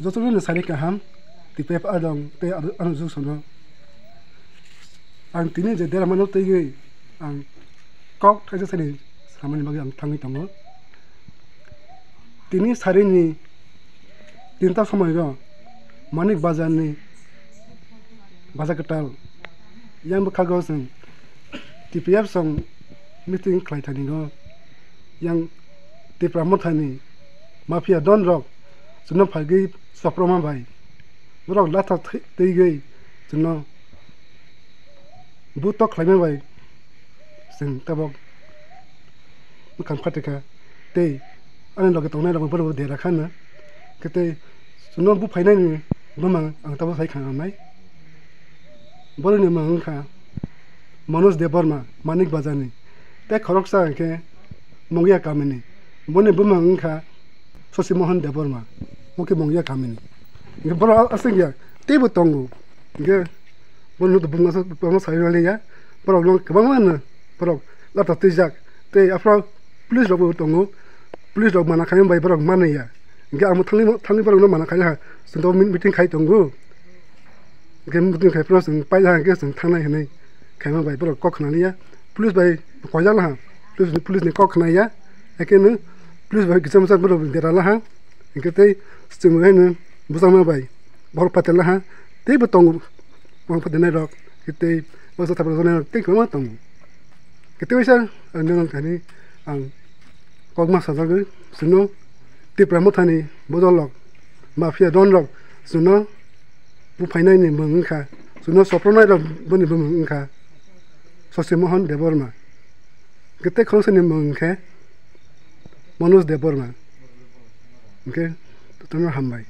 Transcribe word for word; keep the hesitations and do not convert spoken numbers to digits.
Jotono ni sari kaham, T P F adong tei ano, ano jusono. Ang tini je deramano twiwi ang kok thaisa sani samani bagwi ang thangwi tongo. Tini sarini tinta somoiro Manik Bazarni Bazakwtal yang bwkhago chwng T P F song meeting khlai thani go yang Tipra Mothani mafia don rok chwngno phaigwi soproma bai borok latha twi-, twigwi chwngno butok khlaima bai chwng tabok bwkhang phatikha tei ani loge tongnai rok borok dera khana khe tei chwngno buphainaini bumang ang tabok sai khna nai. Borokni mung wngkha Manoj Debbarma, Manik Bazarni, tei khoroksa hwnkhe Mongia kamini. Boni bumang wngkha Shashi Mohan Debbarma, bo khe Mongia kamini. Hwnkhe borok aswk ya teibo tongo. Hwnkhe bono bumung aswk kwbangma sai manliya, borokno kwbangma no borok latha twijak tei aphuru police rokbo tongo, police rok mana khaima bai borok manliya. Hwnkhe ang thangwi, thangwi borokno mana khaina ha, chwng tabok meeting khai tongo. Hwnkhe meeting khai phano chwng paila hwnkhe chwng thangnai hinwi khaima bai borok kok khnaliya. Police bai koijakla ha, police, police ni kok khnaiya. Haikhe no police bai kisa masa borok dera la ha. Hwnkhe tei chwng haino bwsakma bai borok patela ha. Teibo tongo, borok patenai rok, tei bwsa thapra rok tei kwbangma tongo. Khe tei waisa ang nini thani ang kokma sajagwi chwngno Tipra Mothani bodol rok, mafia don rok chwngno buphainaini mung wngkha, chwngno sopronai rok boni bumung wngkha Shashi Mohan Debbarma. Hwnkhe tei khoroksa ni mung wngkhe Manoj Debbarma. Hwnkhe jotono hambai.